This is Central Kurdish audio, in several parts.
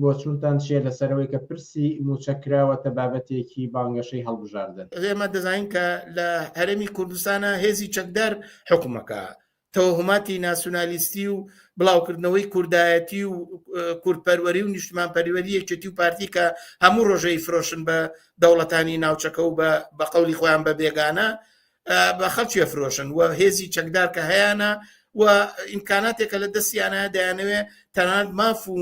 بۆچوونتان چییە لەسەر ئەوەی کە پرسی مووچە کراوەتە بابەتێکی بانگەشەی هەڵبژاردن؟ ئێمە دەزانین کە لە هەرێمی کوردستانە هێزی چەکدار حکومەکە تەوەهوماتی ناسیونالیستی و بڵاوکردنەوەی کوردایەتی و کوردپەروەری و نیشتمانپەروەری یەکێتی و پارتی کە هەموو ڕۆژەی فرۆشن بە دەوڵەتانی ناوچەکە و بە قەولی خۆیان بە بێگانە بە خەڵکی ئەفرۆشن و هێزی چەکدار کە هەیانە و ئیمکاناتێکە لە دەستیانە دەیانەوێ تەنانەت ماف و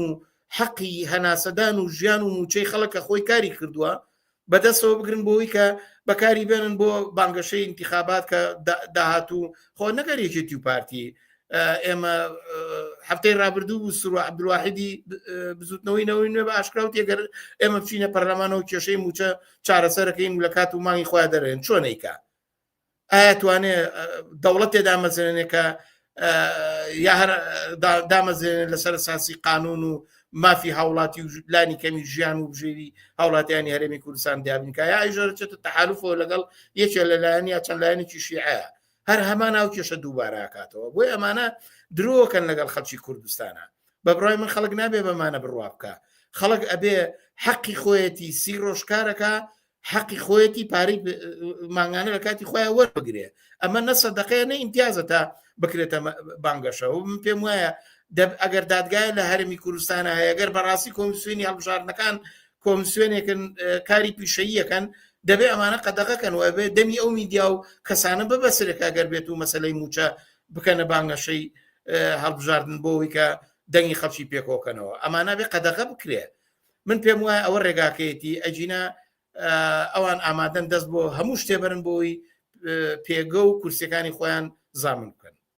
حەقی هەناسەدان و ژیان و موچەی خەڵک کە خۆی کاری کردووە بەدەستەوە بگرن بۆی کە بەکاری بێنن بۆ بانگەشەی انتخابات کە داهاتوو خۆ نەگەر یەکێتی و پارتی ئێمە هەفتەی رابردوو بوو سروە عبدالواحیدی بزوتنەوەی نەوەی نوێ بە ئاشکراوت ئەگەر ئێمە بچینە پەرلەمانەوە کێشەی موچە چارەسەرەکەین و لە کات و مانگی خۆیان دەرێن چۆن ئەیکا ئایا توانێ دەوڵەت تێدامەزرێنێ کە یا هەر دامەزرێنێ لەسەر ساسی قانون و مافی هاوڵاتی و لانی کەمی ژیان و بژێوی هاوڵاتیانی هەرێمی کوردستان دیابنکە یا ئەیژەرە چێتە تەحالفەوە لەگەڵ یەکێ لە لایەن یا چەند لایەنێکی شیعەیە هەر هەمان ئەو کێشە دووبارە ئەکاتەوە بۆی ئەمانە درۆکەن لەگەڵ خەڵکی کوردستانە بە بڕای من خەڵک نابێ بەمانە بڕوا بکە خەڵک ئەبێ حەقی خۆیەتی سی ڕۆژ کارەکە حەقی خۆیەتی پارەی مانگانە لە کاتی خۆیان وەربگرێ ئەمە نە سەدەقەیە نە ئیمتیازە تا بکرێتە بانگەشە و من پێم وایە ئەگەر دادگای لە هەرمی کوردستانە هەیە گەر بەڕاستی کۆمیسیۆنی هەڵبژاردنەکان کۆمسیۆنێکن کاری پیشەییەکەن دەبێ ئەمانە قەدەغەکەن و ئەبێ دەمی ئەو میدیا و کەسانە ببەسرێک ئەگەر بێت و مەسلەی موچە بکەنە بانگەشەی هەڵبژاردن بۆ ئەوەی کە دەنگی خەڵکی پێکۆکەنەوە ئەمانە بێ قەدەغە بکرێ من پێم وایە ئەوە ڕێگاکەیەتی ئەگینا ئەوان ئامادەن دەست بۆ هەموو شتێ بەرن بۆی پێگە و کورسەکانی خۆیان زامن بکەن.